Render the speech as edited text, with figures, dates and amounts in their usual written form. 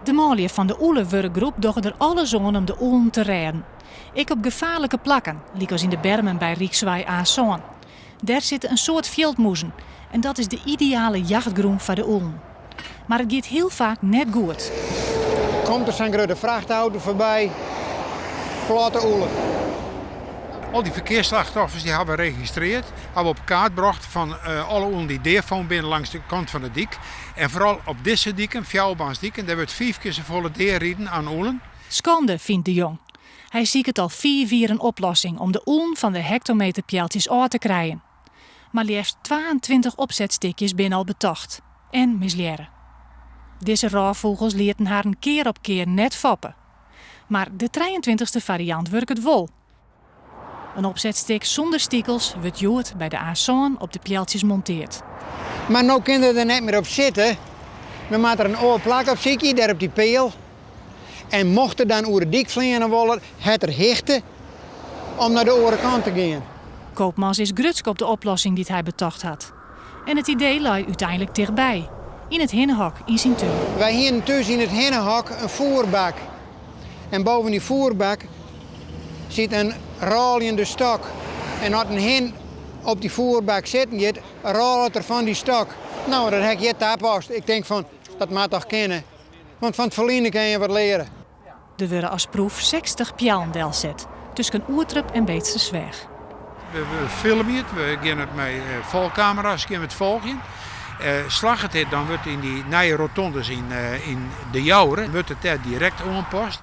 De manlju fan de ûlewurkgroep dogge der alles oan om de ûlen te rêden. Ek op gefaarlike plakken, lykas yn de bermen by Rykswei A7. Dêr sitte in soad fjildmûzen en dat is de ideale jachtgrûn foar de ûlen. Mar it giet hiel faak net goed. Komt der sa'n grutte frachtauto foarby, platte ûle. Al dy ferkearsslachtoffers dy hawwe we registreard, hawwe we op kaart brocht fan alle ûlen dy't deafongen binne langs de kant fan de dyk. En foaral op dizze diken, fjouwerbaansdiken, dêr wurdt fiif kear safolle deariden aan ûlen. Skande, fynt De Jong. Hy siket al fiif jier in oplossing om de ûlen fan de hektometerpealtsjes ôf te krijen. Mar leafst 22 opsetstikjes binne al betocht en mislearre. Dizze rôffûgels lieten harren kear op kear net foppe. Mar de trijeentweintichste fariant wurket wol. In opsetstik sûnder stikels wurdt hjoed by de A7 op de pealtsjes monteard. Mar no kin er der net mear op sitte. No moat er in oar plak opsykje, dêr op dy peal. En mocht er dan oer de dyk fleane wolle, hat er hichte om nei de oare kant te gean. Koopmans is grutsk op de oplossing dy't hy betocht hat. En it idee lei úteinlik tichtby, yn it hinnehok yn syn tún. Wy hienen thús yn it hinnehok in foerbak. En boven dy foerbak sit in rôljende stok. En as in hin op dy foerbak sitten giet, rôlet er fan dy stok. No, dat ha ik hjir tapast. Ik tink fan, dat moat toch kinne. Want fan it ferline kin je wat leare. Der wurde as proef 60 peallen delset tusken Oerterp en Beetstersweach. We filmje it, we gean it mei folchkamera's gean we it folgjen. Slagget dit, dan wurdt yn dy nije rotondes yn De Jouwer wurdt it dêr direkt oanpast.